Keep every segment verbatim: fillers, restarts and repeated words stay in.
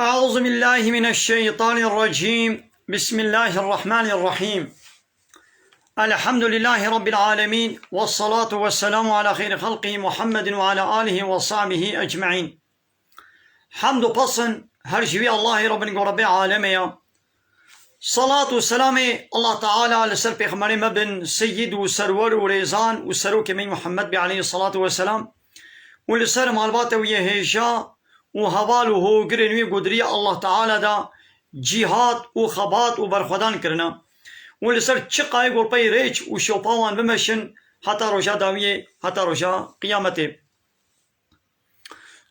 أعوذ بالله من الشيطان الرجيم. بسم الله الرحمن الرحيم. الحمد لله رب العالمين، والصلاة والسلام على خير خلقه محمد وعلى آله وصحبه أجمعين. Hemd û pesn her ji wî Allahê re bin ku Rebbê alemê ya. Salat û selamê Allah Teala li ser pêxemberê me bin, seyyid û serwer û rêzan û serokê me Muhammed bê aleyhissalatu vesselam û li ser malbata wî yê hêja û heval û hogirên wî ku di rêya Allah Teala de cîhad û xebat û berxwedan kirine û li ser çiqayê ku pey rêç û şopa wan bimeşin heta roja dawiyê, heta roja qiyametê.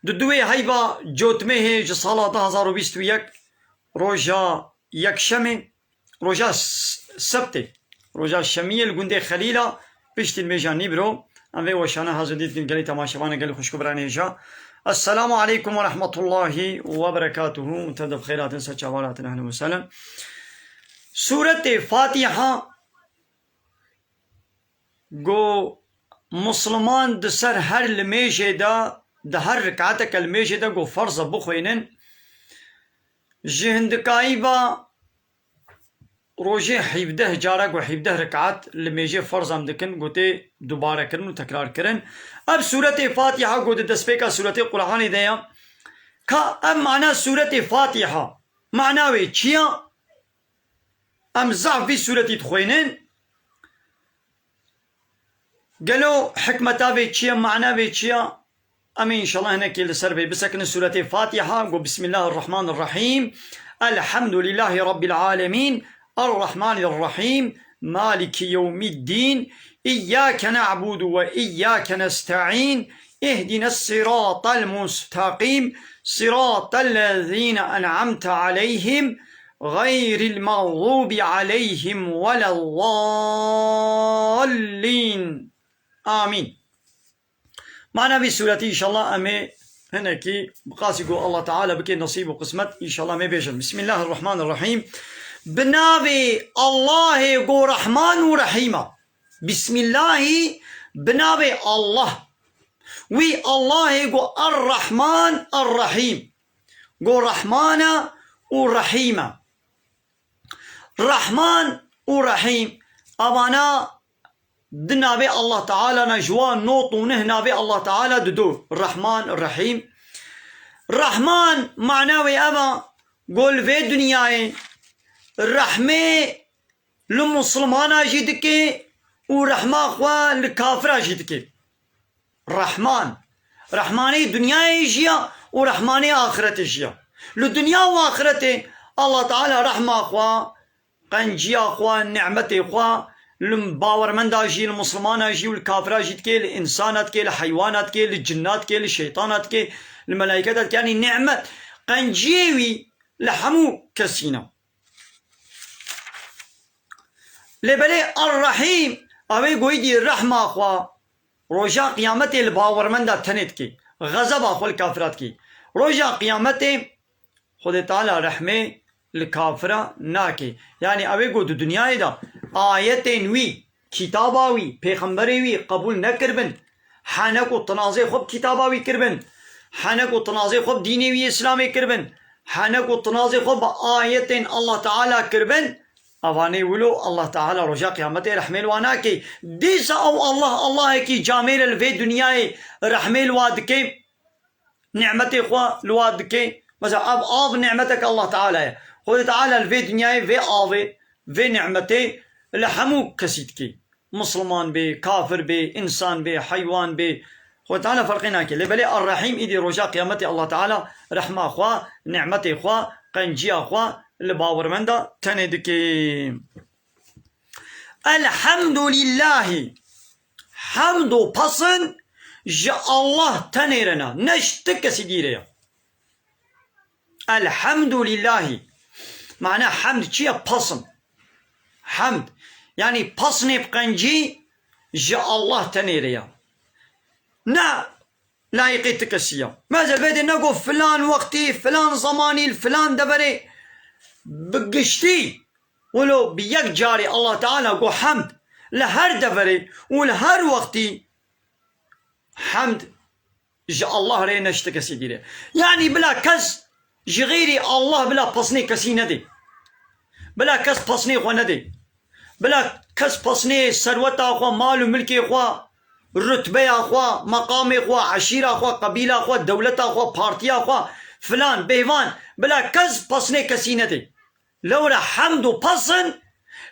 Di duwê heyva Cotmehê ji sala du hazar û bîst û yek, roja yekşemê, roja s-, sebtê, roja şemiyê li gundê Xelîla, piştî li mêja Nîbro, em vê weşana hazir dîtin gelî temaşevanê gelî xwişk û biranê hêja. Esselamu aleykum ve rahmetullahi ve berekatuhu. Te de bi xêr hatin, ser çavan hatin, ehlen ve sehlen. Sûretê Fatiha, ku Musliman di ser her limêjê de, di her rikateke limêjê de ku ferz e bixwînin, ji hindikayî ve rojê hevdeh cara ku hevdeh rikat limêjê ferz em dikin, ku tê dubare kirin û tekrar kirin. Ev sûretê Fatiha ku di destpêka sûretê Qur'anê de ye, ka ev mana sûretê Fatiha, mana wê çi ye? Em zaf vî sûretî dixwînin. Gelo hikmeta vê çi ye, mana vê çi ye? Em ê înşallah hinekî li ser vê bisekinin. Sûretê Fatiha, ku Bismillahirrahmanirrahîm. Elhamdulillahî Rabbil âlemîn. Errahmanirrahîm. Maliki yewmiddîn. İyyâke na'budu ve iyyâke nesta'în. اهدنا الصراط المستقيم، صراط الذين أنعمت عليهم، غير المغضوب عليهم ولا الضالين. Amîn. Mana vî sûretî înşallah em ê hinekî bi qasî ku Allah Teala bike nesîb û qismet, înşallah em ê bêjin. Bismillahirrahmanirrahîm. Bi navê Allahê ku Rehman û Rehîm e. Bismillahî bi navê Allah. Wî Allahê ku Er-Rehman Er-Rehîm. Ku Rehman e û Rehîm e. Rehman û Rehîm. Evana di navê Allah Teala ne, ji wan nod û neh navê Allah Teala dido. Rehman, Rehîm. Rehman mana wê ev e, ku li vê dinyayê rehmê li Muslimana jî dike û rehma xwe li kafira jî dike. Rehman. Rehmanê dinyayê jî ya û rehmanê axiretê jî ya. Li dinya û axiretê Allah Teala rehma xwe, qenciya xwe, nimetê xwe li bawermenda jî, li Muslimana jî û li kafira jî dike, li însana dike, li heywana dike, li cinna dike, li şeytana dike, li melayketa dike. Yanî nimet, qenciyê wî li hemû kesî ne. Lê belê Er-Rehîm, ew ê goyî dî rehma xwe roja qiyametê li bawermenda tenê dikê. Xezeba xwe li kafira dikê. Roja qiyametê Xwedê Teala rehmê li kafira nake. Yanî ew ê ku di dinyayê de ayetên wî, kitaba wî, pêxemberê wî qebûl nekiribin, hene ku tinazê xwe bi kitaba wî kiribin, hene ku tinazê xwe bi dînê wî Îslamê kiribin, hene ku tinazê xwe bi ayetên Allah Teala kiribin, evanê wilo Allah Teala roja qiyametê rehmê li wan nake. Dîsa ew Allah, Allahekî camêr e li vê dinyayê rehmê li wa dike, nimetê xwe li wa dike. Mesela ev av nimetek Allah Teala ye. Xwedê Teala li vê dinyayê vê avê, vê nimetê li hemû kesî dike. Misliman bê, kafir bê, însan bê, heywan bê. Xwedê Teala ferqê nake. Lê belê Er-Rehîm îdî roja qiyametê Allah Teala rehma xwe, nimetê xwe, qenciya xwe li bawermenda tenê dike. Elhamdulillahî. Hemd û pesn ji Allah tenê re ne, ne ji ti kesî dî re ye. Elhamdulillahî. Mana hemd çi ye? Pesn. Hemd. Yanî pesnê bi qencî ji Allah tenê re ye. Ne layiqê ti kesî ye. Mesela vê de ne got filan wextî, filan zemanî, li filan deverê, bi giştî, wilo bi yek carê Allah Teala got hemd li her deverê û li her wextî hemd ji Allah re ne ji ti kesî dî re. Yanî bila kes Ji xeyrî Allah bila pesnê kesî nedê. Bila kes pesnê xwe nedê. Bila kes pesnê serweta xwe, mal û milkê xwe, rutbeya xwe, meqamê xwe, eşîra xwe, qebîla xwe, dewleta xwe, partiya xwe, filan, bêhvan, bila kes pesnê kesî nedê. Lewra hemd û pesin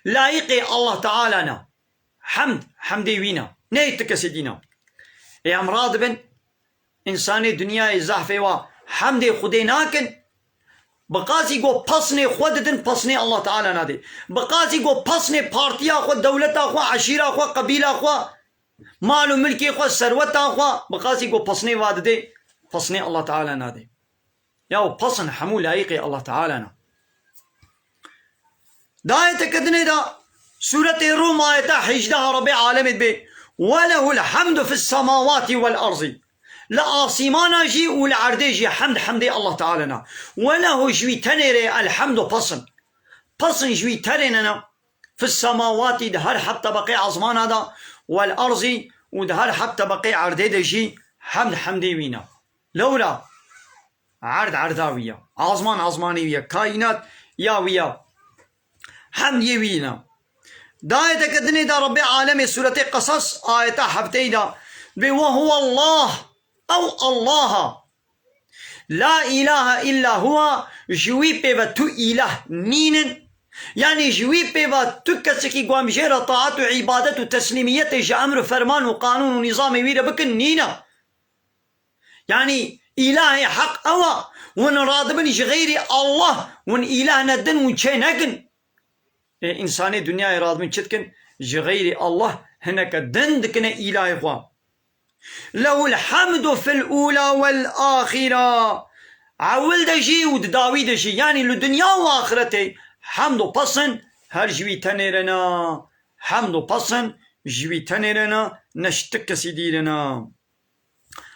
layîqê Allah Teala ne. Hemd, hemdê wî ne. Ne yê ti kesê dî ne. Ê em radibin, însanê dinyayê zehfê wa hemdê Xwedê nakin. Bi qasî ku pesnê xwe didin, pesnê Allah Teala nadê. Bi qasî ku pesnê partiya xwe, dewleta xwe, eşîra xwe, qebîla xwe, mal û milkê xwe, serweta xwe, bi qasî ku pesnê va didê, pesnê Allah Teala nadê. Ya û pesin hemû layîqê Allah Teala ne. Di ayeteke dinê de, Sûretê Rûm, ayeta hejdeh, Rebbê alemê dibê: "Ve lehul hemdu fis semawati vel arzi." Li asîmana jî û li erdê jî hemd, hemdê Allah Teala ne. "Ve lehu", ji wî tenê re, "el hemdu", pesin. Pesin ji wî tenê re ne. "Fis semawati", di her heft tebeqê ezmana de, "vel arzi", û di her heft tebeqê erdê de jî hemd, hemdê wî ne. Lewra erd erda wî ye. Azman azmanê wî ye. Kaînat ya wî ye. Hemd yê wî ne. Di ayeteke dinê de Rebbê alemê, Sûretê Qesas, ayeta hefteyî de dibê: "Ve huwallah", ew Allah e. "La ilahe illa huwa", ji wî pê ve tu îlah nînin. Yanî ji wî pê ve tu kesekî ku em jê re taet û îbadet û teslîmiyetê ji emr û ferman û qanûn û nîzamê wî re bikin nîne. Yanî îlahê heq ew e, hûn radibin ji xeyrî Allah, hûn îlah nedin, hûn çê nekin. Ê, însanê dinyayê radibin çi dikin? Ji xeyrî Allah hineke din dikine îlahê xwe. "Lehul hemdu fil ûla vel axîra." Ewil de jî û di dawî de jî, yanî li dinya û axretê hemd û pesin her ji wî tenê re ne. Hemd û pesin ji wî tenê re ne, ne ji ti kesî dî re ne.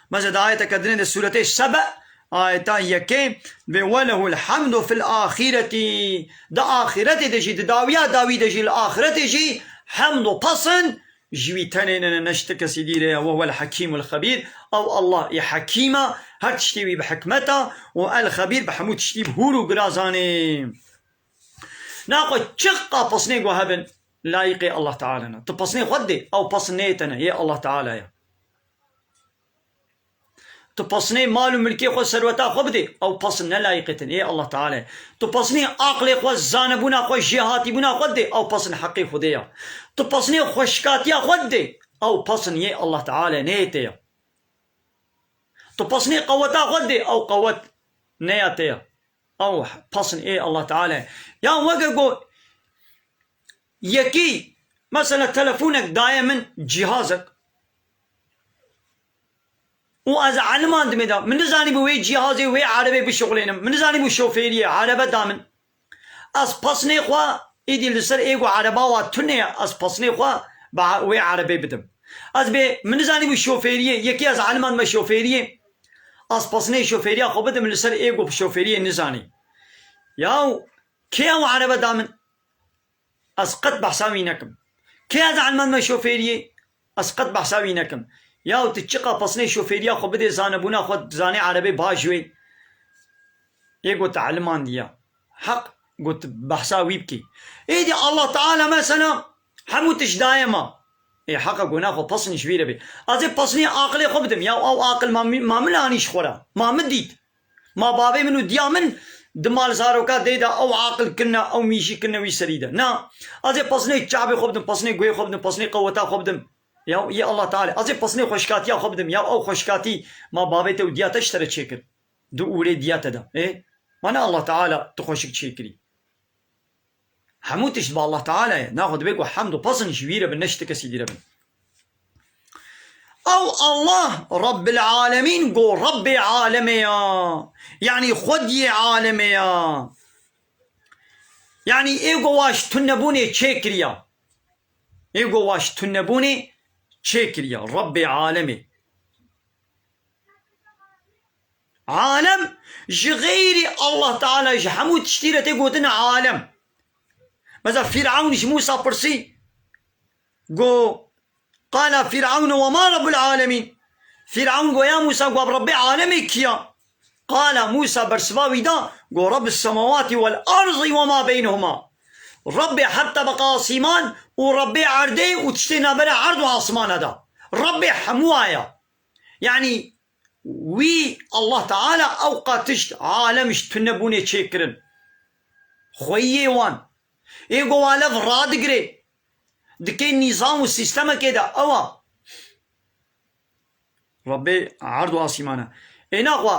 Mesela di ayeteke dinê de Sûretê Sebe, ayeta yekê, dibê: "Ve lehul hemdu fil axîretî." Di axîretê de jî, di dawiya dawî de jî, li axîretê jî hemd û pesin ji wî tenê ne, ne ji ti kesî dî re ye. "Ve huwel hekîmul xebîr." Ew Allah ê hekîm e, her tiştê wî bi hikmet e, û el xebîr, bi hemû tiştî bi hûr û girazanê. Naxwe çiqa pesnê ku hebin, layîqê Allah Teala ne. Tu pesnê xwe didê, ew pesin neyê te ne, yê Allah Teala ye. Tu pesnê mal û milkê xwe, serweta xwe bidê, ew pesin ne layîqê te ne, yê Allah Teala ye. Tu pesnê aqlê xwe, zanebûna xwe, jêhatîbûna xwe didê, ew pesin heqê Xwedê ye. Tu pesnê xweşikatiya xwe didê, ew pesin yê Allah Teala ye, ne yê te ye. Tu pesnê qeweta xwe didê, ew qewet ne ya te ye. Ew pesin ê Allah Teala ye. Ya weke ku yekî, mesela, telefonek daye min, cihazek, û ez elimandimê de, min nizanîbû wê cihazê, wê erebê bişuxulênim. Min nizanîbû şofêriyê, erebe da min. Ez pesnê xwe, êdî li ser ê ku ereba wa tune ye, ez pesnê xwe bi wê erebê bidim. Ez bê, min nizanîbû şofêriyê, yekî ez elimandime şofêriyê, ez pesnê şofêriya xwe bidim li ser ê ku şofêriyê nizanî. Yaw, kê ew erebe da min? Ez qet behsa wî nekim. Kê ez elimandime şofêriyê? Ez qet behsa wî nekim. Yaw, tu çiqa pesnê şofêriya xwe bidê, zanebûna xwe, zanê erebê baş wê. Ê got elimandiya. Heq got behsa wî bikî. Êdî Allah Teala mesela hemû tişt daye ma. Ê heqa gona xwe pesin ji wî re bê. Ez ê pesnê aqilê xwe bidim. Ya ew aqil ma mi-, ma min anî ji xwe re. Ma min dît. Ma bavê min û diya min di mal zaroka dê de ew aqil kirine, ew mîjî kirine wî serî de. Na, ez ê pesnê çavê xwe bidim, pesnê guhê xwe bidim, pesnê qeweta xwe bidim. Ya yê Allah Teala. Ez ê pesnê xweşikatiya xwe bidim. Ya ew xweşikatî ma bavê te û diya te ji te re çêkir. Di ûrê diya te de. Ê? Ma ne Allah Teala tu xweşik çêkirî. Hemû tişt bi Allah Teala ye. Naxwe dibe ku hemd û pesin ji wî re bin, ne ji ti kesî dî re bin. Ew Allah Rabbil Alemîn, go Rabbê alemê ya. Yanî Xwediyê alemê ya. Yanî ê go wa ji tunebûnê çêkiriya. Ê go wa ji tunebûnê çêkiriya. Rabbê alemê. Alem, ji xeyrî Allah Teala ji hemû tiştî re tê gotin alem. Mesela Fîrawn ji Mûsa pirsî, go, qala Fîrawn ve ma Rabbul alemîn. Fîrawn go, ya Mûsa, go Rabbê alemê kî ya? Qala Musa, bersiva wî da, got, Rabbis semawati vel arzi ve ma beynehuma. Rabbê heft tebeqa asîman û Rabbê erdê û tiştê navbera erd û asmana da. Rabbê hemû aya. Yanî wî Allah Teala ew qatişt alem ji tunebûnê çêkirin. Xweyiyê wan. Ê go wa lev radigirê. Dikê nîzam û sîstemekê de ew a. Rabbê erd û asîman e. Ê naxwe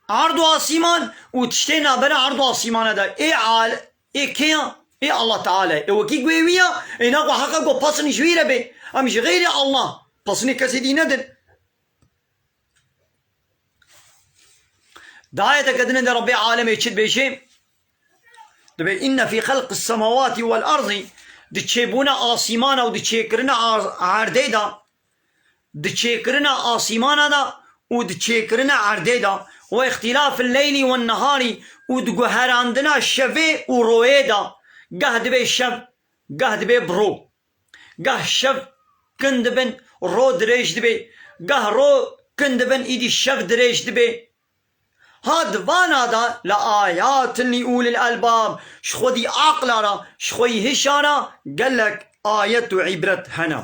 erd û asîman û tiştê navbera erd û asîmana de. Ê al-, ê kê ya? Ê Allah Teala ye. Ê wekî guhê wî ya. Ê naxwe heqa ku pesin ji wî re bê. Em ji xeyrê Allah pesinê kesê dî nedin. Di ayeteke din de Rabbê alemê çi dibêje? Dibê, inne fî xelqis semawati vel arzi, di çêbûna asîmana û di çêkirina ar-, erdê de, di çêkirina asîmana de û di çêkirina erdê de, ve îxtîlafil leylî wen neharî, û di guherandina şevê û royê de, geh dibê şev, geh dibê bi ro. Gah şev kin dibin, ro dirêj dibe. Gah ro kin dibin, îdî şev dirêj dibe. Ha di vana da le ayatin lî ulil elbab, ji xwedî aqla ra, ji xweyî hişa ra gelek ayet û îbret hene.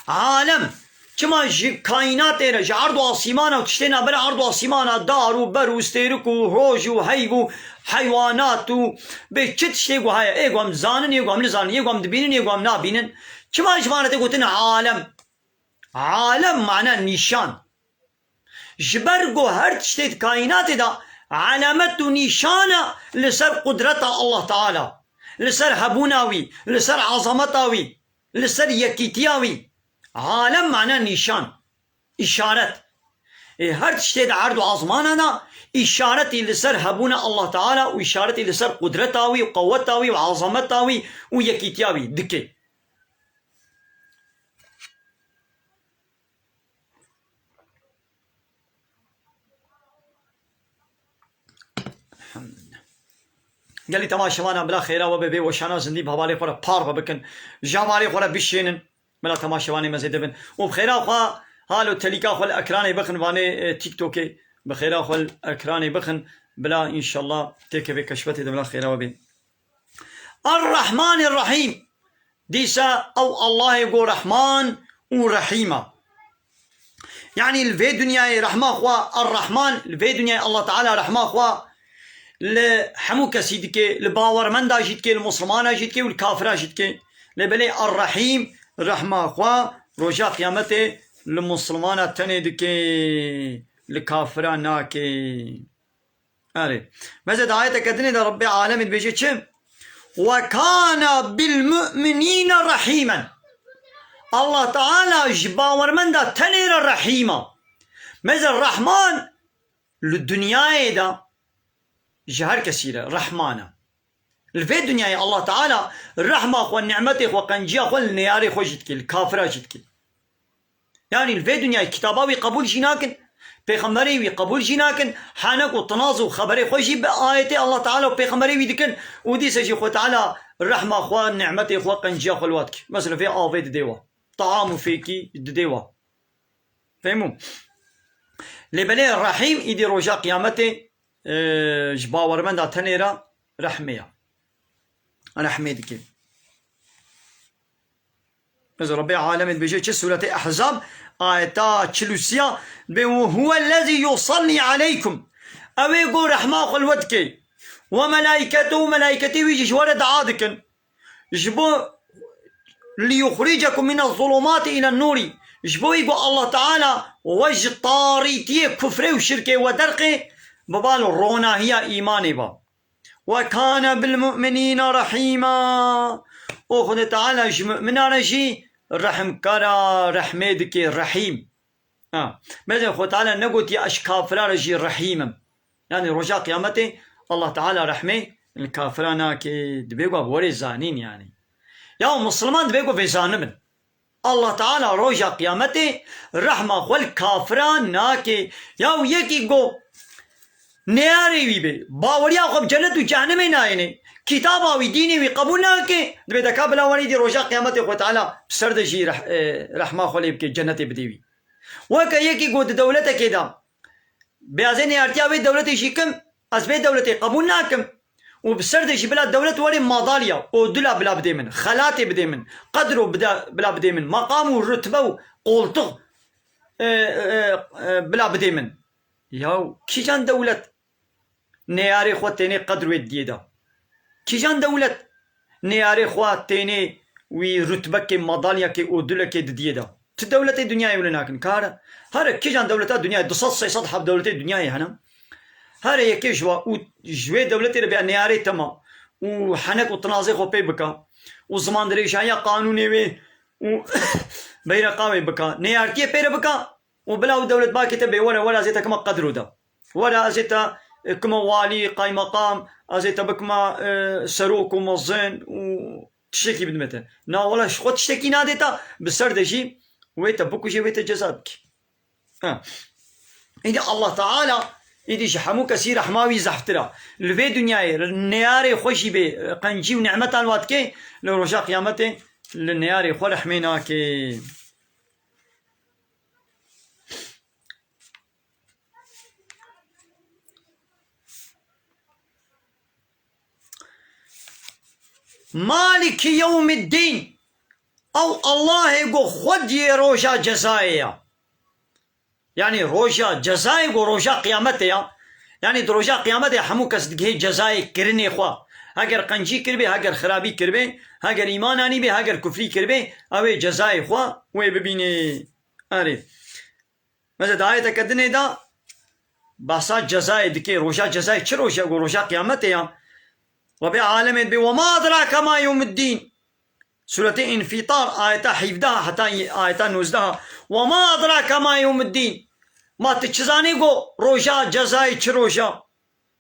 Alem, çima ji kaînatê re, ji erd û asîmana û tiştê navbera erd û asîmana, dar û ber û stêrik û roj û heyv û heywanat û bê çi tiştê ku heye, ê ku em dizanin, ê ku em nizanin, ê ku em dibînin, ê ku em nabînin. Çima ji van re tê gotin alem? Alem mana nîşan. Ji ber ku her tiştê di kaînatê de alamet û nîşan e li ser qudreta Allah Teala, li ser hebûna wî, li ser azameta wî, li ser yekîtiya wî. Alem mana nîşan, îşaret. Ê her tiştê di erd û azmana de îşaretî li ser hebûna Allah Teala û îşaretî li ser qudreta wî û qeweta wî û azameta wî û yekîtiya wî dike. Gelî temaşevana bila xêra we be, bê weşana zindî bi hevalê xwe re par ve bikin. Ji hevalê xwe re bişênin. Bila temaşevanê me zêde bin. Û bi xêra xwe hal û telîka xwe li ekranê bixin vanê, e, TikTokê. Bi xêra xwe li ekranê bixin. Bila înşallah têkevê keşfetê de bila xêra we bê. Er-Rahmanir Rahîm. Dîsa ew Allahê ku Rehman û Rehîm e. Yanî li vê dinyayê rehma xwe, Er-Rehman, li vê dinyayê Allah Teala rehma xwe li hemû kesî dike, li bawermenda jî dike, li misilmana jî dike û li kafira jî dike. Lê belê Er-Rehîm rehma xwe roja qiyametê li misilmana tenê dike, li kafira nake. Erê. Meze di ayeteke dinê de Rabbê alemê dibêje çi? Ve kana bil mu'minîne rehîmen. Allah Teala ji bawermenda tenê re rehîm e. Meze Rehman li dinyayê de ji her kesî re Rehman e. Li vê dinyayê Allah Teala rehma xwe, nimetê xwe, qenciya xwe li neyarê xwe jî dike, li kafira jî dike. Yanî li vê dinyayê kitaba wî qebûl jî nakin, pêxemberê wî qebûl jî nakin, henek û tinaz û xeberê xwe jî bi ayetê Allah Teala û pêxemberê wî dikin û dîse jî Xwe Teala rehma xwe, nimetê xwe, qenciya xwe li wa dike. Mesela vê avê didê we, taam û fêkî didê we. Fehmû? Lê belê Rehîm îdî roja qiyametê, e, ji bawermenda tenê re rehmê ye. Rehmê dike. Ez Rabbê alemê dibêje çi? Sûretê Ehzab, ayeta çil û sê ya, dibê, "Ve huwellezî yusallî aleykum." Ew ê ku rehma xwe li we dike. "Ve melaîketuhu", û melaîketê wî jî ji we re dua dikin. Ji bo "liyuxricekum mine zulumati ile nûrî." Ji bo wî ku Allah Teala we ji tarîtiyê kufrê û şirkê we derxê, biba li ronahiya îmanê ba. "Ve kane bil mu'minîne rehîma." Û Xwedê Teala ji mu'minan re jî rehmkar e, rehmê dike, rehîm. Ha. Mesela Xwedê Teala negotiye, "Ez ji kafiran re jî rehîm im." Yanî roja qiyametê Allah Teala rehmê li kafiran nake, dibê ku werê zanîn yanî. Ya misilman dibê ku vê zanibin. Allah Teala roja qiyametê rehma xwe li kafiran nake. Ya yekî go neyarê wî bê, baweriya xwe bi cenet û cehennemê nayêne, kitaba wî, dînê wî qebûl nake, dibê deka bila werê dî roja qiyametê Xwe Teala bi ser de jî reh-, e, rehma xwe lê bike, cenetê bidê wî. Weke yekî go di dewletekê de Bê ez ê neyartiya wê dewletê jî kim, ez vê dewletê qebûl nakim. Û bi ser de jî bila dewlet were madalya, odula bila bidê min, xelatê bidê min, qedro bide-, bila bidê min, maqam û rutbe û qoltix, e, e, e, bila bidê min. Yaw, kîjan dewlet neyarê xwe tênê qedr wê didiyê de? Kîjan dewlet neyarê xwe tênê wî rutbekê, madalyakê, odulekê didiyê de? Ti dewletê dinyayê wile nakin. Kare, here kîjan dewleta dinyayê, du sed sê sed heb dewletê dinyayê hene. Here yekê ji wa û ji wê dewletê re bê neyarê tema û henek û tinazê xwe pê bika û zimandirêjahiya qanûnê wê û beyreqa wê bika. Neyartiyê pê re bika. Û bila ew dewlet bakê te bê, were, were, ez ê te kima qedro de. Were, ez ê te, e, kima walî, qaymeqam, ez ê te bikima, e, serok û mezin û tiştekî bidime te. Na, wela ji xwe tiştekî nadê te, bi ser de jî wê te bikujê, wê te ceza bikî. Ha. Îdî Allah Teala, îdî ji hemû kesî rehma wî zehftir e. Li vê dinyayê neyarê xwe jî bê, e, qencî û nîmetan wa dike, li roja qiyametê li neyarê xwe rehmê nake. Maliki yewmiddîn. Ew Allahê ku xwediyê roja cezayê ya. Yanî roja cezayê ku roja qiyametê ya. Yanî di roja qiyametê hemû kes digihê cezayê kirinê xwe. Heger qencî kiribê, heger xirabî kiribê, heger îman anîbê, heger kufrî kiribê, ew ê cezayê xwe wê bibînê. Erê. Mesela di ayeteke dinê de bahsa cezayê dike. Roja cezayê çi roja? Ku roja qiyametê ya. Rebê alemê dibê, "Ve ma edrake ma yewmiddîn." Sûretê Înfîtar, ayeta hevdeh heta ayeta nozdeh. "Ve ma edrake ma yewmiddîn." Ma tu çi zanî ku roja cezayê çi roja?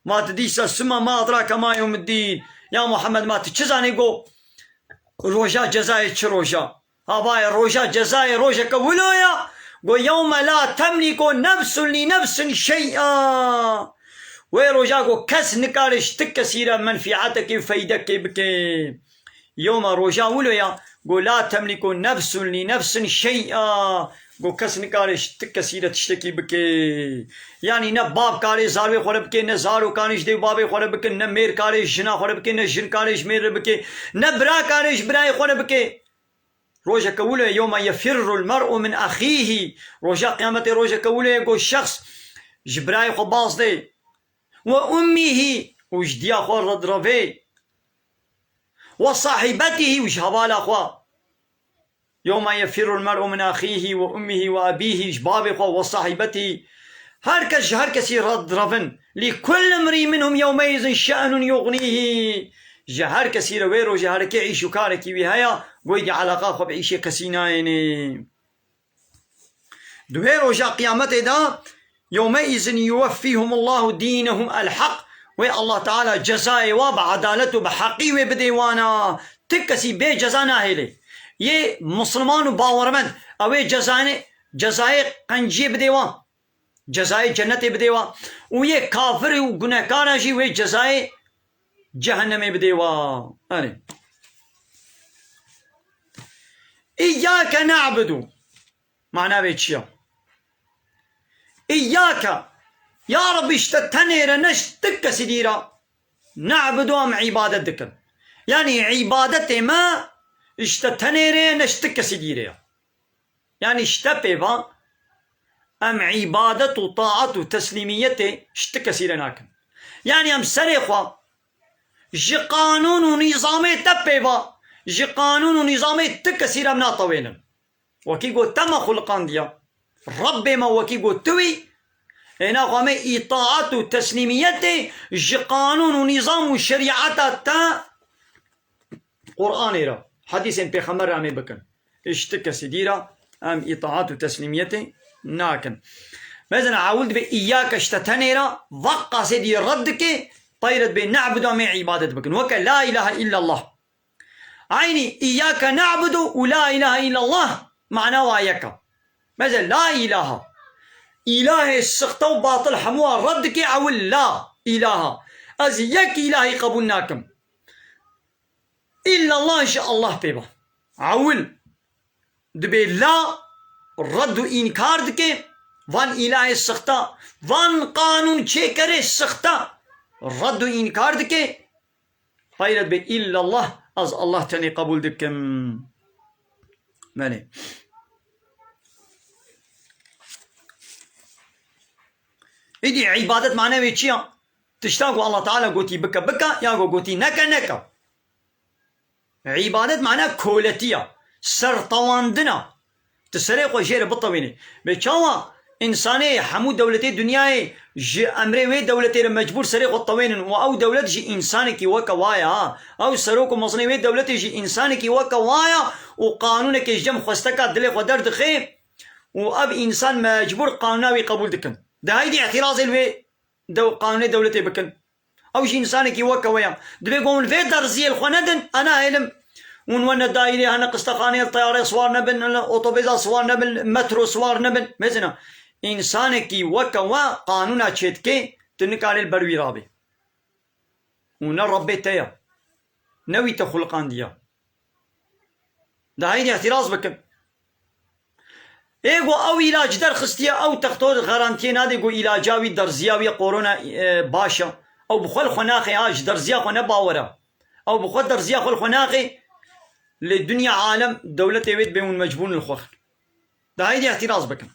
Ma tu dîsa sima ma edrake ma yewmiddîn. Ya Muhammed, ma tu çi zanî ku roja cezayê çi roja? Havayê roja cezayê rojeke wilo ya. Go yewme la temlîku nefsun lî nefsin şey'a. Wê roja go kes nikare ji ti kesî re menfîetekê û feydekê bike. Yewma roja wilo ya. Go la temlîku nefsun lî nefsin şey'a. Go kes nikare ji ti kesî re tiştekî bike. Yanî ne bab karê zarvê xwe re bike, ne zarokanê ji dê û babê xwe re bikin, ne mêr karê ji jina xwe re bike, ne jin karê ji mêr re bike, ne bira karê ji birayê xwe re bike. Rojeke wilo ye, yewme yefirrul mer'u min ahîhî. Roja qiyametê rojeke wilo ye, go şexs ji birayê xwe baz dê. Ve ummîhî, û ji diya xwe re direvê. Ve sahîbetîhî, û ji hevala xwe. Yewme yefirrul mer'u min ahîhî ve ummîhî ve ebîhî, ji babê xwe, ve sahîbetî. Her kes ji her kesî re direvin. Li kulli mrî minhum yewmeîzin şe'nun yugnîhî. Ji her kesî re wê rojê herekê îş û karekî wî heye, goydî eleqa xwe bi îşê kesî nayênê. Di wê roja qiyametê de, "Yewmeîzin yuweffîhumullahu dînehum el-heq." Wê Allah Teala cezayê wa bi edalet û bi heqî wê bidê wana. Ti kesî bê ceza nahêlê. Yê misliman û bawermend, ew ê cezayê, cezayê qenciyê bidê wan. Cezayê cennetê bidê wan. Û yê kafir û gunehkaran jî wê cezayê cehennemê bidê wan. Erê. İyyâke na'budu. Mana vê çi ya? İyyâke. Ya Rebbi, ji te tenê re, ne ji ti kesî dî re. Na'budu, em îbadet dikin. Yanî îbadetê me ji te tenê re ye, ne ji ti kesî dî re ye. Yanî ji te pê ve em îbadet û taet û teslîmiyetê ji ti kesî re nakin. Yanî em serê xwe ji qanûn û nîzamê te pê ve, ji qanûn û nîzamê ti kesî re em natewênin. Wekî got te me xuliqandiye. Rebbê me wekî got tu wî. Êna xwe me îtaet û teslîmiyetê ji qanûn û nîzam û şerîeta te Qur'anê re, hedîsên Pêxember re em ê bikin. Ji ti kesî dî re em îtaet û teslîmiyetê nakin. Mesela ewil dibê îyake ji te tenê re, veqasê dî red dike, peyre dibê ne'budu em ê îbadet bikin. Weke la ilahe illallah. Eynî, "Îyâke na'budu" û "La ilahe illallah" mana wa yek e. Mesela, la ilaha. Îlahê sixte û batil hemû wan red dike, ewil la ilaha. Ez yek îlahî qebûl nakim. Îllallah ji Allah pê ve. Ewil dibê la red û înkar dike. van îlahê sixta, van qanûn çêkerê sixta red û înkar dike, peyre dibê, îllallah, ez Allah tenê qebûl dikim. Belê. Îdî îbadet mane wê çi ya? Tişta ku Allah Teala gotî bike, bike, ya ku gotî neke, neke. Îbadet mane koletiya, sertewandina. Tu serê xwe jê re bitewînî. Bê çawa însanê hemû dewletê dinyayê ji emrê wê dewletê re mecbûr serê xwe tewênin û ew dewlet jî însanekî weke wa ye, ha? Ew serok û mezinê wê dewletê jî însanekî weke wa ye û qanûnekê ji cem xwesteka dilê xwe derdixe û ev însan mecbûr qanûna wî qebûl dikin. De heydî îtirazê li wê dew-, qanûnê dewletê bikin. Ew jî însanekî weke we ye. Dibê ku hûn vê derziyê li xwe nedin, ez nahêlim. Hûn wene daîrê, hene qistexaneyê, li teyarê siwar nebin, li otobêza siwar nebin, li metro siwar nebin. Mesela, însanekî weke we qanûna çêdikê, tu nikarê li ber wî rabî. Û ne Rebbê te ye. Ne wî te xuliqandiye. De heydî îtiraz bikin. Ê ku ew îlac derxistiye, ew texto garantiyê nade ku îlaca wî, derziya wî korona, e, baş e. Ew bi xwe li xwe naxê, ha, ji derziya xwe ne bawer e. Ew bi xwe derziya xwe li xwe naxê, lê dinya alem dewletê wê dibê hûn mecbûr in li xwe xin. De heydî îtiraz bikin.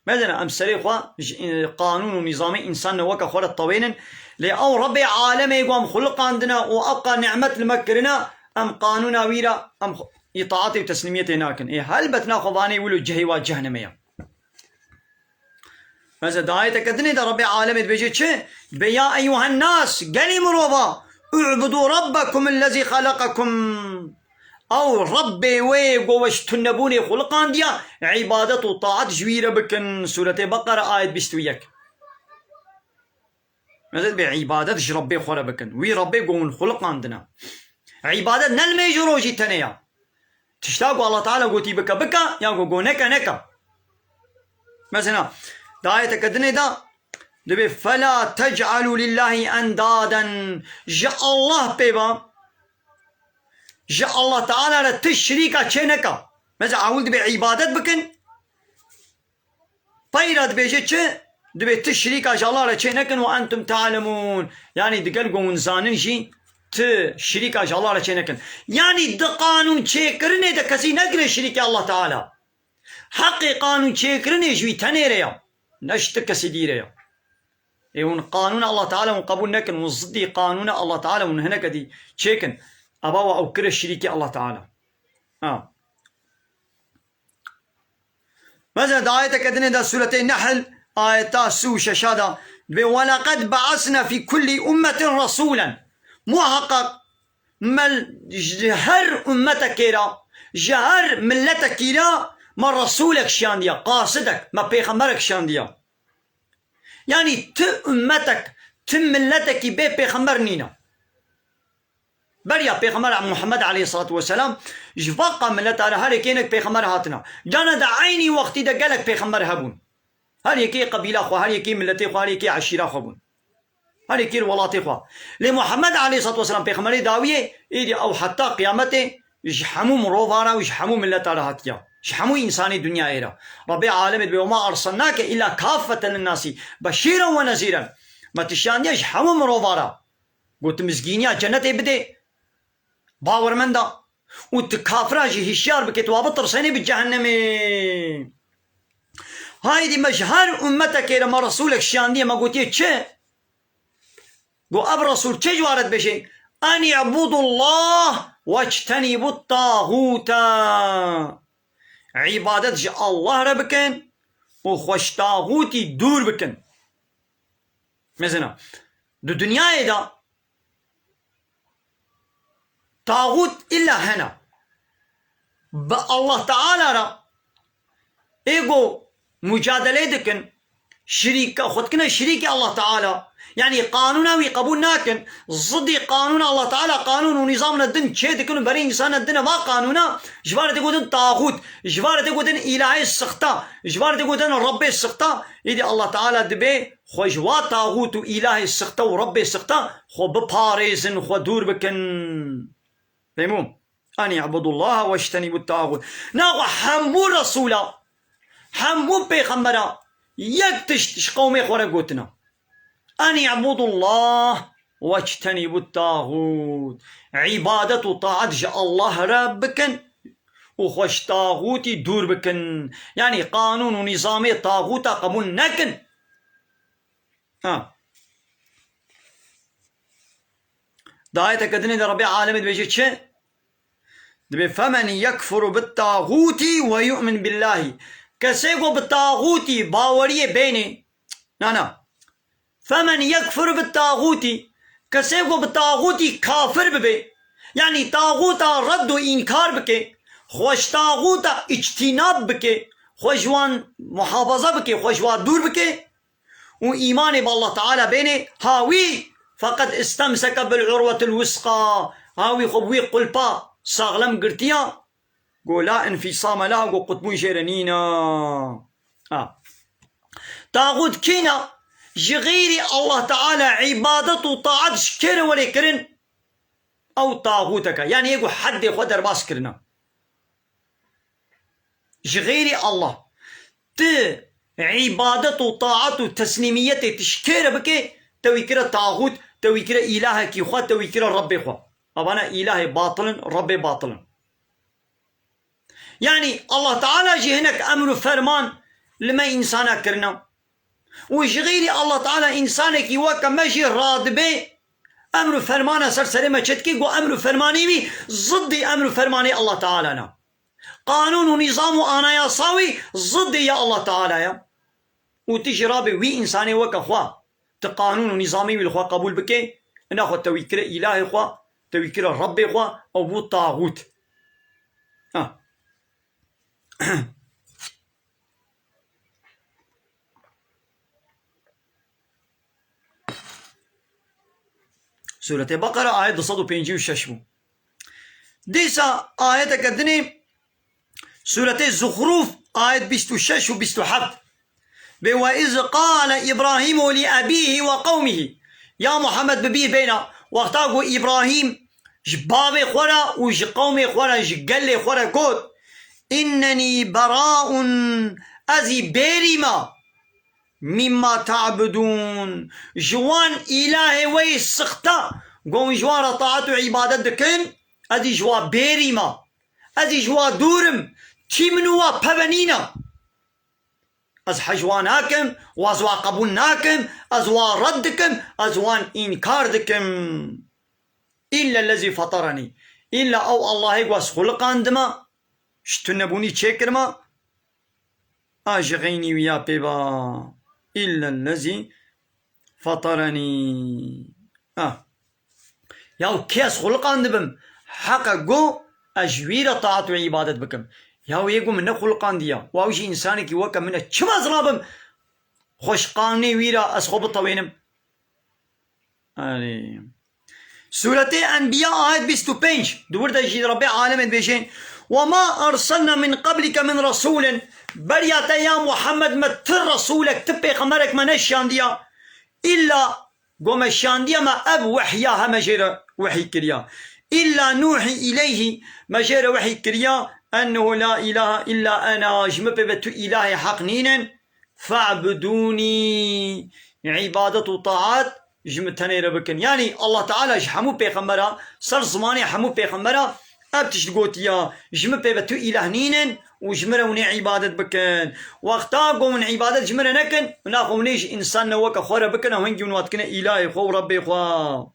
Mesela em serê xwe ji, e, qanûn û nîzamê însan ne weke xwe re tewênin, lê ew Rebbê alemê ku em xuliqandine û ewqa nimet li me kirine, em qanûna wî re, em xwe, îtaatê û teslîmiyetê nakin. Ê helbet naxwe vanê wilo cihê wa cehnemê ye. Mesela di ayeteke dinê de Rebbê alemê dibêje çi? Dibê, "Ya eyyuhen nas, gelî mirova, u'budu rabbekum ellezî xeleqekum." Ew Rebbê wê ku we ji tunebûnê xuliqandiya, îbadet û taet ji wî re bikin. Sûretê Beqere, ayet bîst û yek. Mezed bê îbadet ji Rebbê xwe re bikin. Wî Rebbê ku hûn xuliqandine. Îbadet ne li mêj û rojî tenê ya. Tişta ku Allah Teala gotî bike, bike, ya ku go neke, neke. Mesela, di ayeteke dinê de dibê, "Fela tec'alû lillahî endaden." Ji Allah pê ve, ji Allah Teala re tu şirîka çê neke. Mesela, ewil dibê îbadet bikin, peyra dibêje çi? Dibê tu şirîka ji Allah re çê nekin, "Ve entum ta'lemûn." Yanî digel ku hûn zanin jî tu şirîka ji Allah re çê nekin. Yanî di qanûn çêkirinê de kesî negire şirîkê Allah Teala. Heqê qanûn çêkirinê ji wî tenê re ya. Ne ji ti kesî dî re ya. Ê hûn qanûna Allah Teala hûn qebûl nekin, hûn ziddî qanûna Allah Teala hûn hineke dî çêkin. Eva we ew kire şirîkê Allah Teala. Ha. Mesela di ayeteke dinê de Sûretê Nehl, ayeta sî û şeş de dibê, "Ve leqed be'asna fî kullî ummetin resûlen." Muhaqqaq me ji her ummetekê re, ji her milletekî re me resûlek şiyandiye, qasidek, me pêxemberek şiyandiye. Yanî ti ummetek, ti milletekî bê pêxember nîne. Beriya Pêxember Muhammed aleyhissalatu vesselam, ji vaqa milleta re her yekê hinek pêxember hatine. Cana de eynî wextî de gelek pêxember hebûn. Her yekê qebîla xwe, her yekê milletê xwe, her yekê eşîra xwe bûn. Her yekê li welatê xwe. Lê Muhammed aleyhissalatu vesselam pêxemberê dawiyê, êdî ew heta qiyametê ji hemû mirova re û ji hemû milleta re hatiye. Ji hemû însanê dinyayê re. Rebbê alemê dibê, "Wema erselnake illa kaffeten linnasî beşîren ve nezîren." Me tu şiyandiye ji hemû mirova re. Got, tu mizgîniya cenetê bidê bawermenda û tu kafira jî hişyar bike, tu wa bitirsenê bi cehennemê. Haydî me ji her ummetekê re me resûlek şiyandiye, me gotiye çi? Got, ev resûl çi ji wa re dibêje? "En i'budullah wectenîbut tağûte." Îbadet ji Allah re bikin û xwe ji taxûtî dûr bikin. Mesela, di dinyayê de taxût îlla hene. Bi Allah Teala re ê ku mucadelê dikin, şirîka, xwe dikine şirîkê Allah Teala. Yanî qanûna wî qebûl nakin. Zidî qanûna Allah Teala, qanûn û nîzamine din çê dikin û berê însanine dine va qanûna, ji van re tê gotin taxût, ji van re tê gotin îlahê sixta, ji van re tê gotin Rebbê sixta. Îdî Allah Teala dibê xwe ji wa taxût û îlahê sixte û Rebbê sixte xwe biparêzin, xwe dûr bikin. Fehmû? An i'budullaha wectenîbut taxût. Naxwe hemû resûla, hemû pêxembera, Yek tişt ji qewmê xwe re gotina. En i'budullah wectenîbut tağût. Îbadet û taat ji Allah re bikin û xwe ji taxûtî dûr bikin. Yanî qanûn û nîzamê taxûta qebûl nekin. Ha. Di ayeteke dinê de Rebê Alemê dibêje çi? Dibê, "Femen yekfuru bit tağûtî ve yu'min billahî." Kesê ku bi taxûtî baweriyê bênê, na, na. "Femen yekfuru bit tağûtî." Kesê ku bi taxûtî kafir bibe, yanî taxûta red û înkar bike, xwe ji taxûta îctînab bike, xwe ji wan muhafaza bike, xwe ji wan dûr bike, û îmanê bi Allah Teala bênê, ha wî feqed istemseke bil urwetil wusqa, ha wî xwe bi wî qulpa saxlem girtiya, go la infîsame leha, go qutbûn jê re nîna. Ha. Taxût kîna? Ji xeyrî Allah Teala îbadet û taat ji kê re were kirin? Ew taxûteke, yanî yê ku heddê xwe derbas kirina. Ji xeyrî Allah. Ti îbadet û taat û teslîmiyetê ti ji kê re bike, te wî kire taxût, te wî kire îlahekî xwe, te wî kire Rebbê xwe. Evana îlahê batil in, Rebbê batil in. Yanî Allah Teala jî hinek emr û ferman li me însana kirina. Û ji xeyrî Allah Teala însanekî weke me jî radibe, emr û fermana ser serê me çêdike, ku emr û fermanê wî ziddî emr û fermanê Allah Teala ne. Qanûn û nîzam û anayasa wî ziddê ya Allah Teala ye. Û tu jî rabê wî însanê weke xwe, tu qanûn û nîzamê wî li xwe qebûl bike, ina xwe te wî kire îlahê xwe, te wî kire Rebbê xwe, ew bû taxût. Ha. Sûretê Beqere, ayet du sed û pêncî û şeş bû. Dîsa ayeteke dinê, Sûretê Zuxrûf, ayet bîst û şeş û bîst û heft. Bê, "Ve iz qale Îbrahîmu li ebîhî ve qewmihî." Ya Muhammed, bi bîr bêna, wexta ku Îbrahîm ji bavê xwe re û ji qewmê xwe re, ji gelê xwe re got, "Înnenî beraun, ez î bêrî me." "Mimma ta'budûn." Ji wan îlahê we yê sixta, ku hûn ji wan re taat û îbadet dikin, ez jî ji wan bêrî me. Ez jî ji wan dûr im. Tî min û wan peve nîne. Ez hej wan nakim, û ez wan qebûl nakim, ez wan red dikim, ez wan înkar dikim. Îllellezî feterenî. Îlla ew Allahê ku ez xuliqandime, ji tunebûnî çêkirime, a ji xeynî wî ya pê ba. Îllellezî feterenî. Ah. Ya kê ez xuliqandibim, heqe go ez ji wî re taat û îbadet bikim. Ya wê go min nexuliqandiya. Wa ew jî însanekî weke min e. Çima ez rabim xwe ji qanûnê wî re ez xwe bitewênim? Erê. Sûretê Enbiya, ayet bîst û pênc, di wir de jî Rebbê alemê dibêje, "Ve ma erselna min qablike min resûlin." Beriya te ya Muhammed me ti resûlek, ti pêxemberek me neşiyandiya. Îlla go me şiyandiya me ev wehya he me jê re wehî kiriya. "Îlla nûhî îleyhî", me jê re wehî kiriya, "ennehu la îlahe îlla ena", ji min pê ve tu îlahê heq nînin. "Fe'budûnî", îbadet û taat ji min tenê re bikin. Yanî Allah Teala ji hemû pêxembera, ser zimanê hemû pêxembera ev tişt gotiya, "Ji min pê ve tu îlah nînin û ji min re hûn ê îbadet bikin." Wexta ku hûn îbadet ji min re nekin, naxwe hûn ê ji însan ne weke xwe re bikin, ew hingî hûn wa dikine îlahê xwe û Rebbê xwe.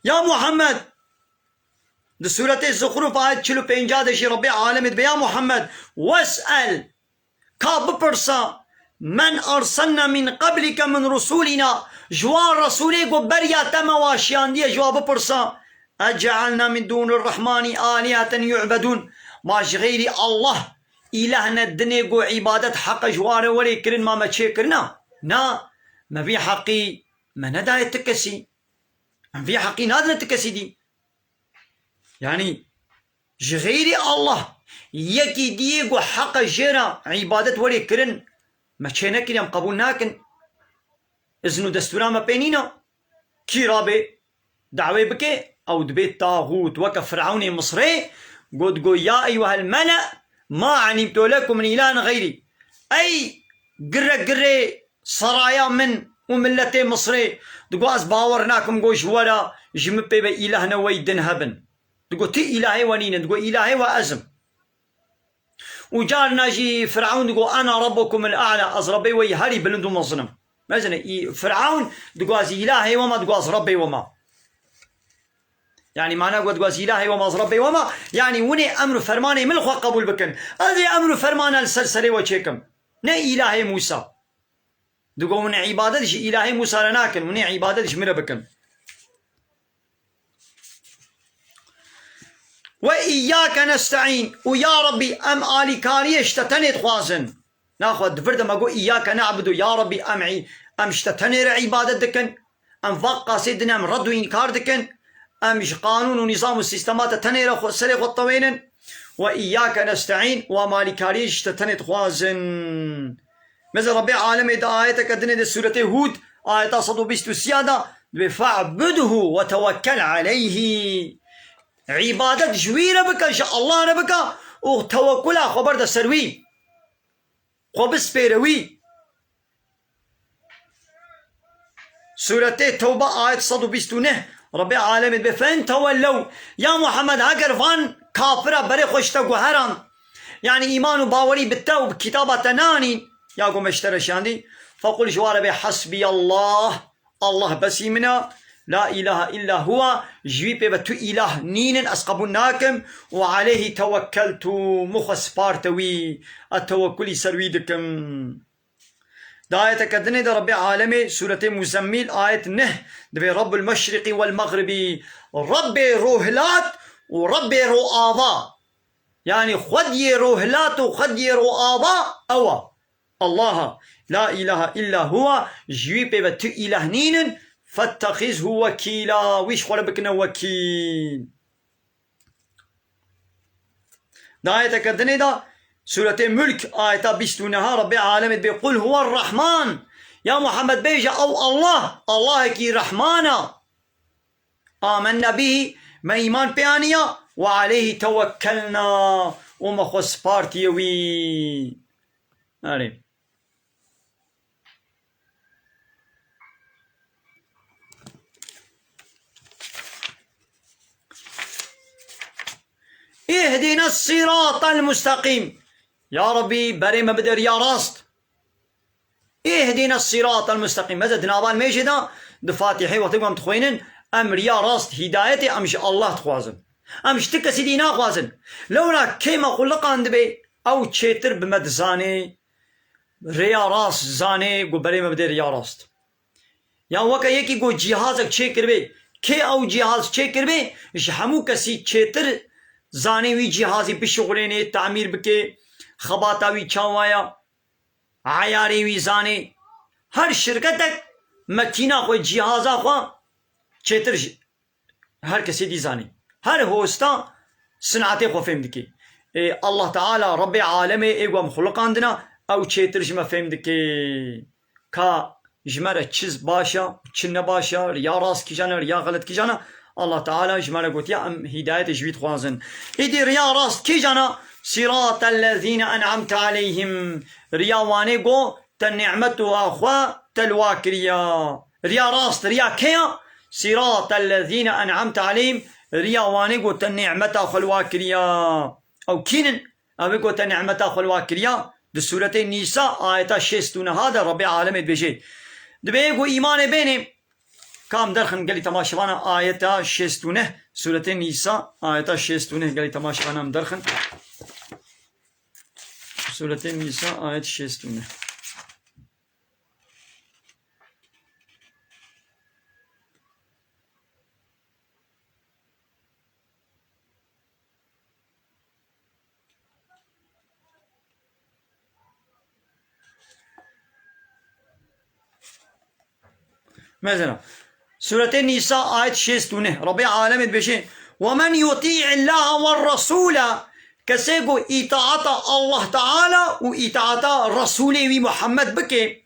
Ya Muhammed, di Sûretê Zuxruf ayet çil û pênca de jî Rebbê alemê dibe, ya Muhammed, "Wes'el", ka bipirsa, "men erselna min qablike min rusulina", ji wan resûlê ku beriya te me wa şiyandiye, ji wan bipirsa, "Ece'elna min dûnir rehmanî aliheten yu'bedûn", ma ji xeyrî Allah îlehne dinê ku îbadet heqe ji wan re werê kirin, ma me çê kirina? Na, me vî heqî me nedaye ti kesî. Em vî heqî nadine ti kesî dî. Yanî ji xeyrî Allah yekî diyê ku heqe jê re îbadet werê kirin, me çê nekiriye, em qebûl nakin. Izn û destûra me pê nîne. Kî rabê dawê bike, ew dibê taxût, weke Firewnê Misrê got, got, "Ya eyyuhel mele, ma alimtu lekum min ilahin xeyrî." Ey gire girê seraya min û miletê Misrê, digo ez bawer nakim go ji we re ji min pê ve îleh ne wey din hebin. Digo ti îlahê we nînin, digo îlahê we ez im. Û carna jî Firavun digo, "Ena rabbukumul a'la", ez Rebbê we yî herî bilind û mezin im. Mezin e, î-, Firavun digo, "Ez îlahê we me", digo, "Ez Rebbê we me." Yanî mana got, digo, "Ez îlahê we me, ez Rebbê we me." Yanî winê emr û fermanê min li xwe qebûl bikin. Ez ê emr û fermana li ser serê we çêkim. Ne îlahê Mûsa. Digo, "Hûn îbadet ji îlahê Mûsa re nakin, hûn ê îbadet ji min re bikin." "Ve îyyâke nesta'în", û ya Rebbî, em alîkariyê ji te tenê dixwazin. Naxwe di vir de me got, "Îyyâke ne'budu", ya Rebbî, em î-, em ji te tenê re îbadet dikin. Em vak qasê din em red û înkar dikin. Em ji qanûn û nîzam û sîstema te tenê re xwe, serê xwe tewênin. "Ve îyyâke nesta'în", û em alîkariyê ji te tenê dixwazin. Meze Rebbê alemê di ayeteke dinê de sûretê Hûd, ayeta sed û bîst û sê de dibê, "Fe'budhu ve tewekkel aleyhi." Îbadet ji wî re bike, ji Allah re bike û tewekkula xwe berde ser wî. Xwe bispêre wî. Sûretê Tewbe ayet sed û bîst û neh, Rebbê alemê dibê, "Fe in tewellew", ya Muhammed, heger van kafira berê xwe ji te guheran, yanî îman û bawerî bi te û bi kitaba te nanîn, ya ku me ji te re şandî, fequl, ji wan re bê, "Hasbiyallah", Allah besî min e, "La ilahe illa huwa", ji wî pê ve tu îlah nînin, ez qebûl nakim, "ve aleyhi tewekkeltu", min xwe sparte wî, ez tewekkulî ser wî dikim. Di ayeteke dinê de Rebbê alemê, sûretê Muzemmîl, ayet neh, dibê, "Rabbul meşriqî wel mexribî", Rebbê rohilat û Rebbê roava. Yanî xwediyê rohilat û xwediyê roava ew e. Allah e. La ilahe illa huwa, ji wî pê ve tu îlah nînin, fettexizhu wekîla, wî ji xwe re bikine wekîl. Di ayeteke dinê de, sûretê Mulk, ayeta bîst û neh, Rebbê alemê dibê, "Qul huwer Rahman." Ya Muhammed bêje, ew Allah, Allahekî Rehman e. Amennâ bihî, me îman pê aniya, "ve aleyhî tewekkelnâ", û me xwe spartiye wî. Erê. Îhdîne sîratel mustaqîm. Ya Rebbî, berê me bide riya rast. Îhdîne sîratel mustaqîm. Meze di nava mêjê de, di Fatîhê wextê ku em dixwînin, em riya rast, hîdayetê em ji Allah dixwazin. Em ji ti kesî dî naxwazin. Lewra kê me xuliqandibe, ew çêtir bi me dizanê. Rêya rast zanê, ku berê me bidê rêya rast. Yan weke yekî ku cîhazek çêkiribê, kê ew cîhaz çêkiribê, ji hemû kesî çêtir zanê wî cîhazî bişixulênê, tamîr bike, xebata wî çawa ya, eyarê wî zanê. Her şirketek mekîna xwe, cîhaza xwe çêtir ji her kesê dî zanî. Her hosta sinatê xwe fêm dikê. Ê, Allah Teala, Rebbê alemê, ê ku em xuliqandina, ew çêtir ji me fêm dikê. Ka ji me re çi baş e, çi ne baş e, riya rast kîjan e, riya xelet kîjan e, Allah Teala ji me re gotiya, em hîdayetê ji wî dixwazin. Îdî riya rast kîjan e? Sîratel lezîne en'amte aleyhim. Riya wanê go te nîmetûa xwe te li wa kiriya. Riya rast, riya kê ya? Sîratel lezîne en'amte aleyhim, riya wanê ku te nîmeta xwe li wa kiriya. Ew kî nin? Ew ê ku te nîmeta xwe li wa kiriya. Di sûretê Nîsa, ayeta şêst û neh de Rebbê alemê dibêje. Dibê ku îmanê bênê, ka em derxin gelî temaşevana ayeta şêst û neh, sûretê Nîsa, ayeta şêst û neh gelî temaşevana em derxin. Sûretê Nîsa, ayet şêst û neh. Mesela, Sûretê Nîsa, ayet şêst û neh, Rebbê alemê dibêje, "Ve men yutî'illâhe ve resûle", kesê ku îtaata Allah Teala û îtaata Resûlê wî Muhammed bike,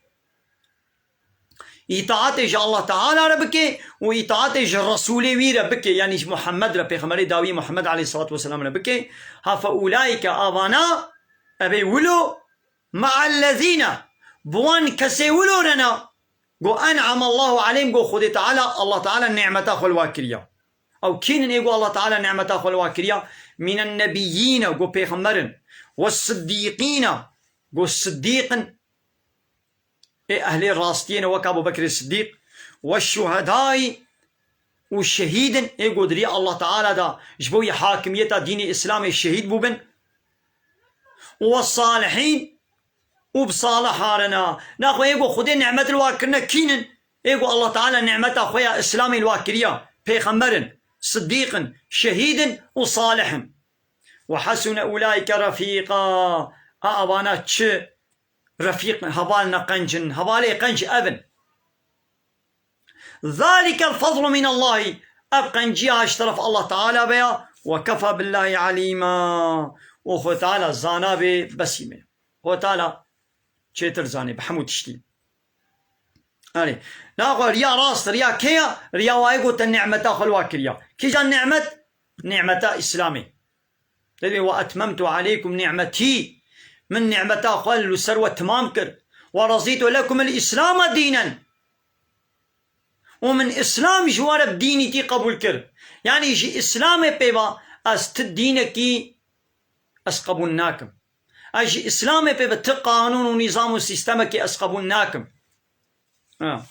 îtaatê ji Allah Teala re bike û îtaatê ji Resûlê wî re bike, yanî ji Muhammed re, Pêxemberê dawî Muhammed aleyhissalatu vesselam re bike, ha fe ulaîke, avana, evê wilo, Me'ellezîne, bi wan kesê wilo re ne, go en'amallahu aleyhim, go Xwedê Teala, Allah Teala nimeta xwe li wa kiriya. Ew kî nin ê go Allah Teala nimeta xwe li wa kiriya? Mînen nebiyyîne, go pêxember in. We siddîqîne, go siddîq in. Ê ehlê rastiyê ne wek Abu Bekrê Siddîq. We şuhedayî, û şehîd in, ê go di riya Allah Teala de ji bo yê hakimiyeta dînê Îslamê şehîd bûbin. Û we salihîn, û bi salih harina. Naxwe ê go Xwedê nimet li wa kirine kî nin? Ê go Allah Teala nimeta xwe ya Îslamê li wa kiriya, pêxember in, siddîq in, şehîd in û salih in. Ve hasune ulaîke refîqa. A, avana çi refîq in, heval ne qenc in, hevalê qenc ev in. Zalikel fadlu minallahî. Ev qenciya ji teref Allah Teala be ya. Ve kefa billahî alîma. Û Xwe Teala zana bê besî me. Xwe Teala çêtir zanê bi hemû tiştî. Erê. Naxwe riya rast, riya kê ya? Riya wayê go te nimeta xwe li wa kiriya. Kîjan nimet? Nimeta Îslamê. Dibê, "Ve etmemtu aleykum ni'metî." Min nimeta xwe li ser we timam kir. "Ve razîtu lekumul Îslame dînen." Û min Îslam ji we re bi dînîtî qebûl kir. Yanî ji Îslamê pê ve ez ti dînekî ez qebûl nakim. Ez ji Îslamê pê ve ti qanûn û nîzam û sîstemekî ez qebûl nakim. Ha.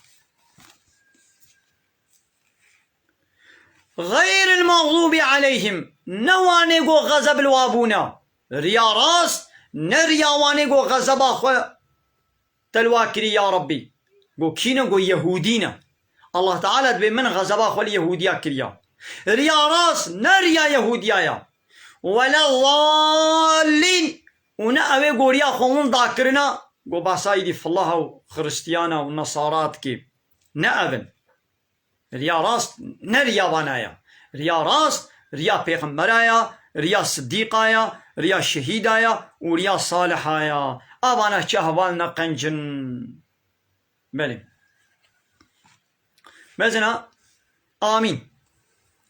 Xeyril mexdûbî aleyhim. Ne wanê go xezeb li wa bûne. Riya rast, ne riya wanê go xezeba xwe te li wa kirî ya Rebbî. Go kî ne? Go Yehûdî ne. Allah Teala dibê min xezeba xwe li Yehûdiya kiriya. Riya rast, ne riya Yehûdiya ya. Wele zallîn. Û ne ew ê go riya xwe winda kirina, go behsa îdî filaha û xiristiyana û nesara dikê. Ne ev in. Riya rast ne riya vana ya. Riya rast riya pêxembera ya, riya sidîqa ya, riya şehîda ya û riya saliha ya. A vana çi heval ne qenc in. Belê. Mezina, amîn.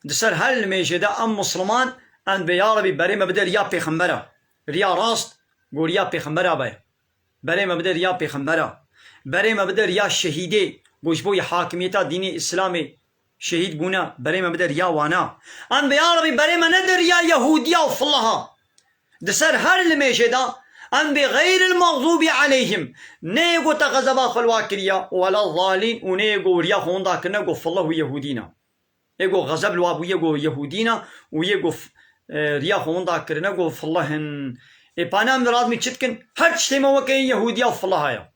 Di ser her limêjê de em Musliman, em dibê ya Rebî berê me bide riya pêxembera. Riya rast, go riya pêxembera be. Berê me bide riya pêxembera. Berê me bide riya şehîdê, go ji bo yê hakimiyeta dînê Îslamê şehîd bûne, berê me bide riya wana. Em dibê ya Rebî berê me nede riya Yehûdiya û filaha. Di ser her limêjê de em bê xeyril mexdûbî aleyhim, neyê go te xezeba xwe li wa kiriya, wela zalîn, û neyê go riya xwe winda kirine go fileh û Yehûdî ne. Ê go xezeb li wa bûye go Yehûdî ne û yê go f-, e, riya xwe winda kirine go fileh in. Ê pane em dirazmî çi dikin? Her tiştê me weke yên Yehûdiya û fileha ye.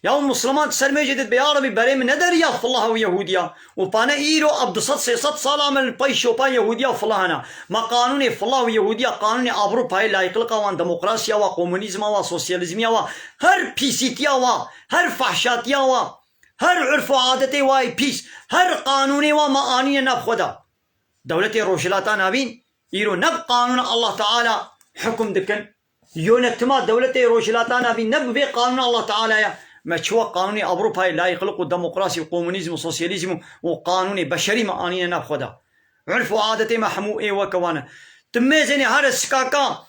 Ya Musliman di ser mêjê de dibê, ya Rebî, berê min nede riya fileha û Yehûdiya. Û pane îro ev du sed sê sed sala me li pey şopa Yehûdiya û fileha ne. Me qanûnê fileh û Yehûdiya, qanûnê Avrupayê, layîqlika wan, demokrasiya wa, komunîzma wa, sosyalîzmiya wa, her pîsîtiya wa, her fehşatiya wa, her urf û adetê wa yê pîs, her qanûnê wa me anîne nav xwe de. Dewletê Rojhilata Navîn îro ne bi qanûna Allah Teala hukum dikin. Yönetima dewletê Rojhilata Navîn ne bi vê qanûna Allah Teala ye. Me çi wek qanûnê Ewropayê, layîqlik û demokrasî û komunîzm û sosyalîzm û, û qanûnê beşerî me anîne nav xwe de. Urf û adetê me hemû ê weke wan e. Tu mêzênê here Sikaka,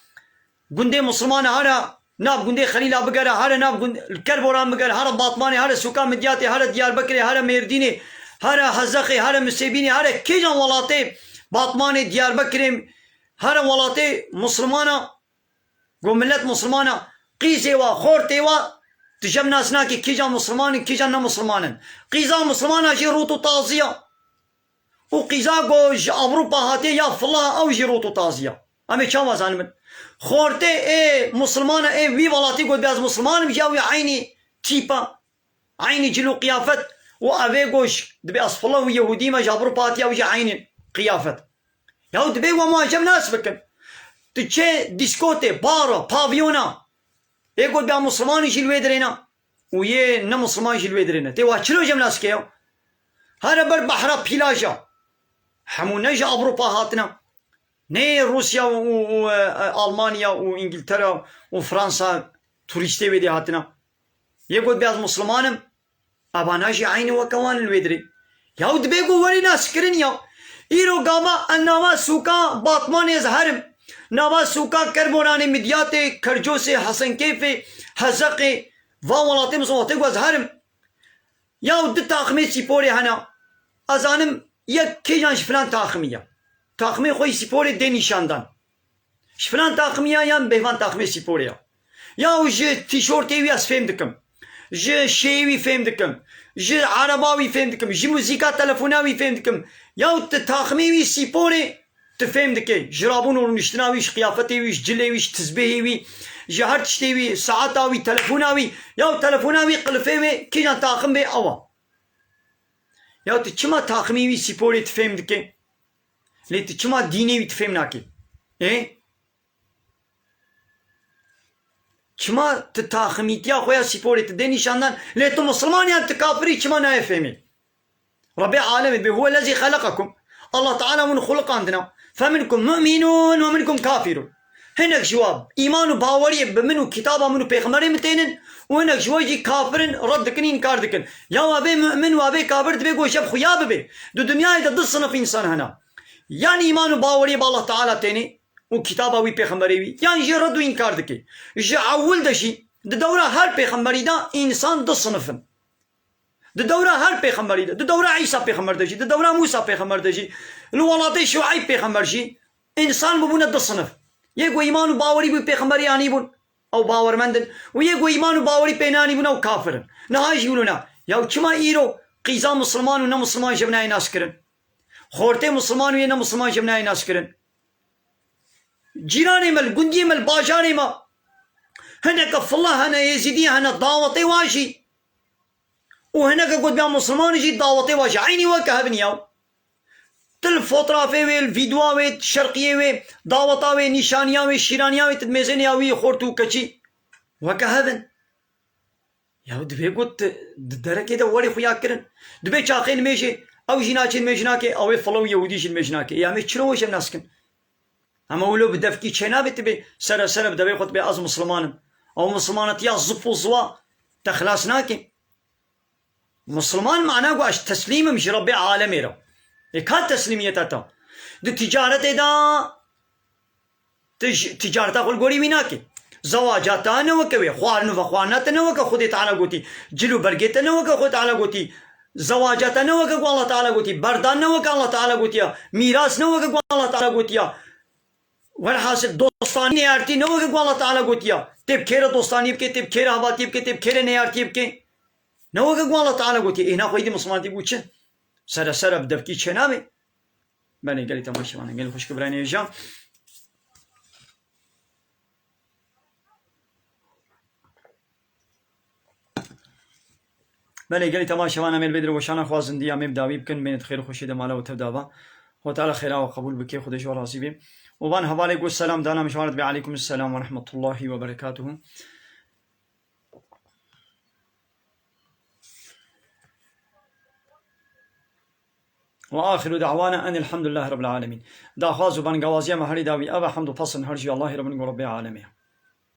gundê Muslimane here nav gundê Xelîla bigere, here nav gund-, li Kerboran bigere, here Batmanê, here sûka Midyatê, here Diyarbekirê, here Mêrdînê, here Hezexê, here Misêbînê, here kêjan welatê Batmanê, Diyarbekirê, here welatê Muslimana, go millet Muslimana, qîzê wa, xortê wa, tu jem nas nakî kîjan Musliman in, kîjan ne Musliman in. Qîza Muslimana jî rût û taziya. Û qîza go ji Ewropa hatiye ya filah, ew jî rot û taziya. Em ê çawa zanibin? Xortê ê Muslimana ê wî welatî got, "Ez Musliman im," ya wî eynî tîpa, eynî cil û qiyafet. Û ev ê go ji, dibê ez filah û Yehûdî me ji Ewropa hatiye, ew jî eynî qiyafet. Ya dibê we ma jem nas bikin. Tu çê dîskotê, bara, pavyona, ê got, "Ya Muslimanî jî li wê dirêna." Û yê ne Musliman jî li wê dirêne. Tê wa çilo jem nas ke ya? Here ber behra pîlaja. Hemû ne ji Ewropa hatine. Ne Rûsya û, û, û, e, e, Almanya û Îngiltere û Fransa turîstê wê dê hatine. Yê got, "Bê ez Musliman im." Evana jî eynî weke wan li wê dirê. Ya dibê ku werî naskirin ya. Îro gava ez nava sûka Batmanê ez herim. Nava sûka Kerboranê, Midyatê, Kercosê, Hesenkeyfê, Hezeqê, va welatê min welatê ku ez herim. Ya di taximê sîporê hene. Ez zanim yek kêjan ji filan taximî ye. Taximê xwe yî sîporê dê nîşandan. Ji filan taximî ya yan bêvan taximê sîporê ya. Ya û ji tîşortê wî ez fêm dikim. Ji şêyê wî fêm dikim. Ji ereba wî fêm dikim. Ji muzîka telefona wî fêm dikim. Ya û tu taximê wî sîporê tu fêm dikê. Ji rabûn û rûniştina wî, ji qiyafetê wî, ji cilê wî, ji tizbêhê wî, ji her tiştê wî, saeta wî, telefona wî. Ya û telefona wî, qilifê wê, kîjan taxim bê ew a. Ya tu çima taximê wî sîporê tu fêm dikê? Lê tu çima dînê wî tu fêm nakî? Ê? Çima tu taximîtiya xwe ya sîporê tu dê nîşandan, lê tu misilman yan tu kafirî çima nayê fêmî? Rebê alemê bê huwe lezî xeleqekum. Allah Teala hûn xuliqandina. Feminkum mu'minun ve minkum kafirun. Hinek ji wa îman û baweriyê bi min û kitaba min û pêxemberê min tênin û hinek ji wa jî kafir in, red dikin, înkar dikin. Ya wa bê mu'min, wa bê kafir, divê ku ji hev xuya bibe. Di dinyayê de du sinif însan hene. Yan îman û baweriyê bi Allah Teala tênê û kitaba wî, pêxemberê wî, yan jî red û înkar dike. Ji ewil de jî di dewra her pêxemberî de însan du sinif in. Di dewra her pêxemberî de, di dewra Îsa pêxember de jî, di dewra Mûsa pêxember de jî, li welatê Şueyb pêxember jî, însan bibûne du sinif. Yê ku îman û bawerî bi pêxemberî anîbûn, ew bawermend in. Û yê ku îman û bawerî pê neanîbûn, ew kafir in. Niha jî wilo ne. Ya çima îro qîza misilman û ne misilman ji hev nayê naskirin? Xortê misilman û yê ne misilman ji hev nayê naskirin? Cîranê me, li gundiyê me, li bajarê me, hineke filla hene, êzîdî hene, dawetê wa jî. Û hineke ku dibiya misilman jî dawetê wa jî eynî weke hev in ya. Tu li fotrafê wê, li vîdyoa wê, şerqiyê wê, daweta wê, nîşaniya wê, şîraniya wê, tu dimêzênê ya wî xort û keçî weke hev in. Ya divê ku tu di derekê de werê xuya kirin. Dibê çaxê nimêjê, ew jî naçê nimêj nake, ew ê filo û yehûdî jî nimêj nake. Ya em ê çiro weş em nas kin? Em ewlo bi devkî çênabê, tu bê sere sere bi devê xwe tu bê ez misilman im. Ew misilmanetiya zif û ziwa te xilas nake. Misilman mana ku ez teslîm im ji Rebbê alemê re. Ê ka teslîmiyeta te? Di ticaretê de tu ji ticareta xwe li gorî wî nake. Zewaca te ne weke wê. Xwarin û vexwarina te ne weke Xwedê Teala gotî. Cil û bergê te ne weke Xwedê Teala gotî. Zewaca te ne weke ku Allah Teala gotî. Berdan ne weke Allah Teala gotiya. Mîras ne weke ku Allah Teala gotiya. Welhasil dostanî, neyartî ne weke ku Allah Teala gotiya. Tê bi kê re dostanî bike, tê bi kê re hevatî bike, tê bi kê re neyartî bike. Ne weke ku Allah Teala gotiye. Êna xwedî misilmanetî bû çi? Sere sere bi devkî çênabê. Belê gelî temaşevan, gelî xwişk û birayên hêja. Belê gelî temaşevan, em ê li vê dilweşana xwe zindiya me bi dawî bikin, bêne di xêr û xweşiyê de mala we tev da ba. Xwe Teala xêra we qebûl bike, Xwedê ji we razî be. Û van hevalê got selam dana min ji wan re dibê aleykum selam ve rahmetullahi ve berekatuhu. Ve axiru da'wana enilhamdülillahi rabbil alemin. Daxwaz û bangawaziya me herî dawî ev e, hemd û pesn her jî Allahî re bin ku Rebbê alemê ye.